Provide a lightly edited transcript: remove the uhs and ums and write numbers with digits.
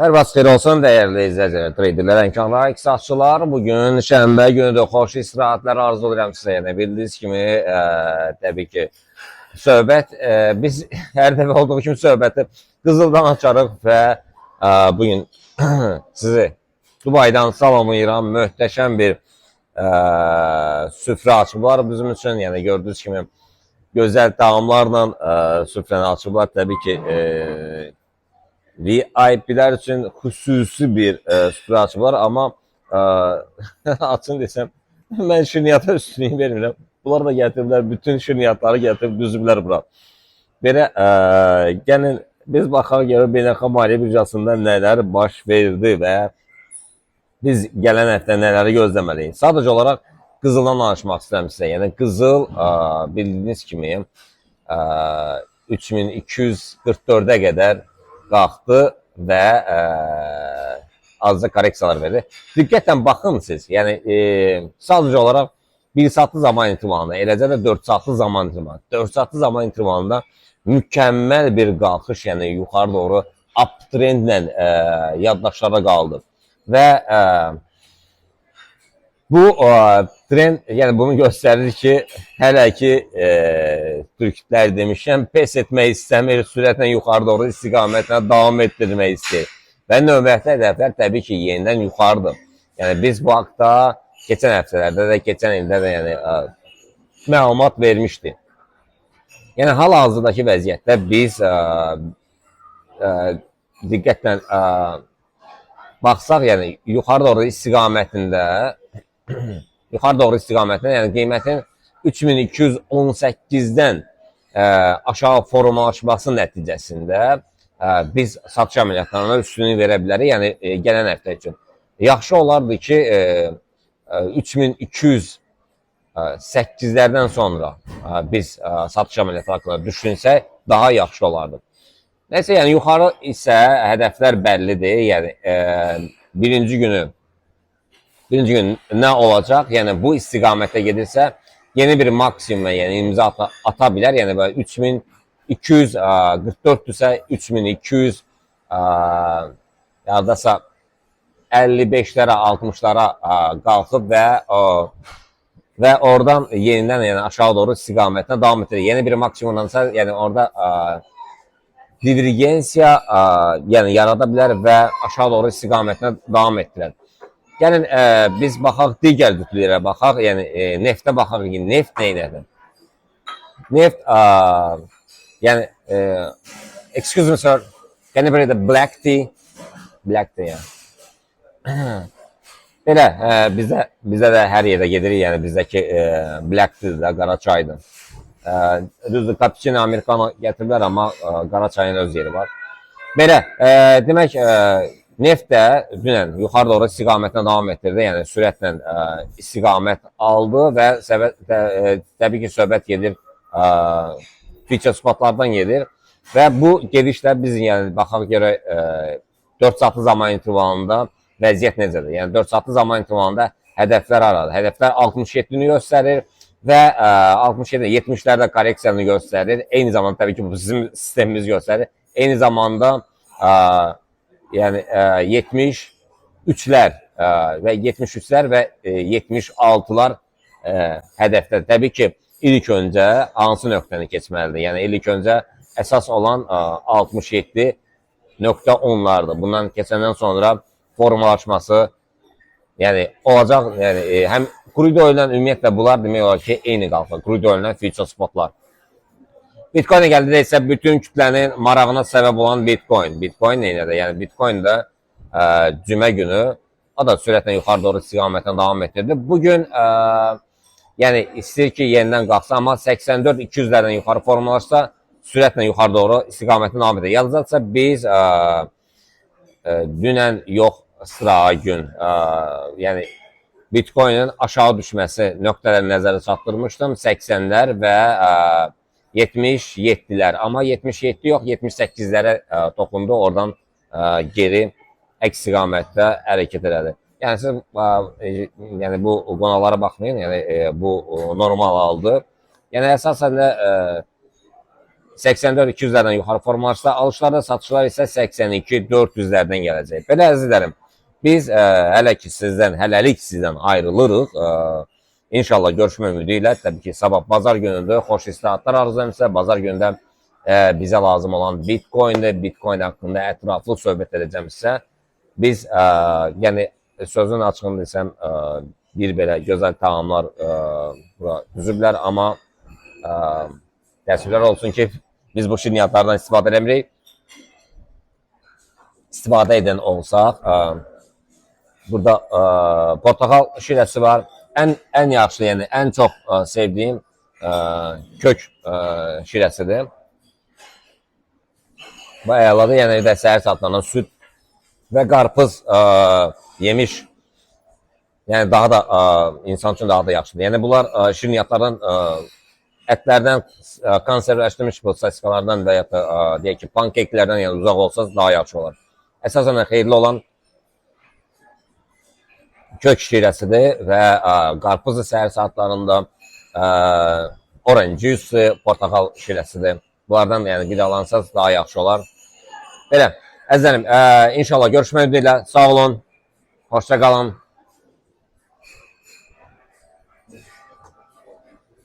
Hər vaxt xeyir olsun dəyərli izləyicilər, traderlər, əmkanlar, iqtisadçılar. Bugün şənbə günüdür. Xoş istirahətlər arzulayıram sizə. Yəni bildiyiniz kimi, təbii ki, söhbət biz hər dəfə olduğu kimi söhbəti qızıldan açarıq və bugün sizi Dubaydan salamlayıram. Möhtəşəm bir süfrə açıblar bizim üçün. Yəni gördüyünüz kimi gözəl təamlarla süfrəni açıblar. Təbii ki, VIP-lər üçün xüsusi bir süfrə açıblar, amma açın desəm mən şirniyyata üstünlük vermirəm. Bunlar da gətiriblər, bütün şirniyyatları gətirib düzüblər bura. Belə gəlin biz baxaq görək beynəlxalq maliyyə birjasında nələr baş verdi və biz gələn həftə nələri gözləməliyik. Sadəcə olaraq qızıldan danışmaq istəyirəm sizə. Yəni qızıl bildiyiniz kimi 3244-ə qədər qalxdı və azca korreksiyalar verdi. Diqqətlə baxın siz. Yəni sadəcə olaraq 1 saatlıq zaman intervalında, eləcə də 4 saatlıq zaman intervalı. 4 saatlıq zaman intervalında mükəmməl bir qalxış, yəni yuxarı doğru uptrendlə yaddaşlara qaldı. Və bu trend, yəni bunu göstərir ki, hələ ki türklər demişkən pes etmək istəmir, sürətlə yuxarı doğru istiqamətlə davam etdirmək istəyir. Və növbəti hədəflər təbii ki, yenidən yuxarıdır. Yəni biz bu haqda keçən həftələrdə də, keçən ildə də yəni məlumat vermişdik. Yəni hal-hazırdakı vəziyyətdə biz diqqətlə baxsaq, yəni yuxarı doğru istiqamətində, yəni qiymətin 3218-dən aşağı formalaşması nəticəsində biz satış əməliyyatlarına üstünlük verə bilərik, yəni gələn həftə üçün. Yaxşı olardı ki, 3208-lərdən sonra biz satış əməliyyatı haqqında düşünsək, daha yaxşı olardı. Nəysə, yəni yuxarı isə hədəflər bəllidir. Yəni birinci gün nə olacaq? Yəni bu istiqamətdə gedirsə, yeni bir maksimuma, yəni imza ata bilər. Yəni belə 3244-dürsə 3200 yadasa 55-lərə, 60-lara qalxıb və oradan yenidən yəni aşağı doğru istiqamətinə davam etdirir. Yeni bir maksimumdansa, yəni orada divergensiya yəni yarada bilər və aşağı doğru istiqamətinə davam etdirər. Gəlin biz baxaq, digər cütlüklərə baxaq, yəni neftə baxaq ki, neft nə elədi? Neft yəni excuse me, sir, can you bring the black tea? Black tea, yeah. Belə bizdə də hər yerdə gedirik, yəni bizdəki black tea də qara çaydır. Düzdür, cappuccino, americano gətiriblər, amma qara çayın öz yeri var. Belə, demək, neft də dünən yuxarı doğru istiqamətinə davam etdirdi, yəni sürətlə istiqamət aldı və səbət, təbii ki, söhbət gedir, future spotlardan gedir və bu gedişlə biz yəni baxaq görək 4 saatlıq zaman intervalında vəziyyət necədir? Yəni 4 saatlıq zaman intervalında hədəflər haradır? Hədəflər 67-ni göstərir və 67 70-lərdə korreksiyanı göstərir. Eyni zamanda təbii ki, bu bizim sistemimiz göstərir. Eyni zamanda yəni 73-lər və 73-lər və 76-lar hədəfdə. Təbii ki, ilk öncə hansı nöqtəni keçməlidir? Yəni ilk öncə əsas olan 67.10-lardır. Bundan keçəndən sonra formalaşması yəni olacaq, yəni həm crude oil-lə ümumiyyətlə bunlar demək olar ki, eyni qalxır. Crude oil-lə future spotlar. Bitcoin-ə gəldikdə isə bütün kütlənin marağına səbəb olan Bitcoin. Bitcoin nə edir? Yəni Bitcoin də cümə günü o da sürətlə yuxarı doğru istiqamətlə davam etdirdi. Bugün yəni istəyir ki, yenidən qalxsa, amma 84 200-lərdən yuxarı formalaşsa, sürətlə yuxarı doğru istiqamətini davam edir. Yadınızdadırsa biz dünən yox, sıra gün, yəni Bitcoin'in aşağı düşməsi nöqtələrini nəzərə çatdırmışdım. 80-lər və 77-lər. Amma 77 yox, 78-lərə toxundu. Oradan geri əks istiqamətdə hərəkət elədi. Yəni siz yəni bu qonaqlara baxmayın. Yəni bu normal haldır. Yəni əsasən də 84-200-lərdən yuxarı formalaşsa, alışlarda satışlar isə 82-400-lərdən gələcək. Belə əzizlərim, biz hələ ki sizdən, hələlik sizdən ayrılırıq. İnşallah görüşmə ümidi ilə, təbii ki, sabah bazar günüdür. Xoş istirahatlar arzulayıram sizə. Bazar günündə bizə lazım olan Bitcoin'dir. Bitcoin haqqında ətraflı söhbət edəcəm sizə. Biz, yəni sözün açığını desəm, bir belə gözəl taamlar bura düzüblər, amma təəssüflər olsun ki, biz bu şirniyyatlardan istifadə eləmirik. İstifadə edən olsaq, burada portağal şirəsi var. Ən yaxşı, yəni ən çox sevdiyim kök şirəsidir. Bu əladır. Yəni də səhər saatlarında süd və qarpız yemiş. Yəni daha da insan üçün daha da yaxşıdır. Yəni bunlar şirniyyatlardan, ətlərdən, konservləşdirilmiş bu sosiskalardan və ya da deyək ki, pankeklərdən yəni uzaq olsanız daha yaxşı olar. Əsasən də xeyirli olan kök şirəsidir və qarpızı səhər saatlarında, orange juice, portağal şirəsidir. Bunlardan yəni qidalansanız daha yaxşı olar. Belə, əzizlərim, inşallah görüşmək ümidi ilə. Sağ olun. Hoşça qalın.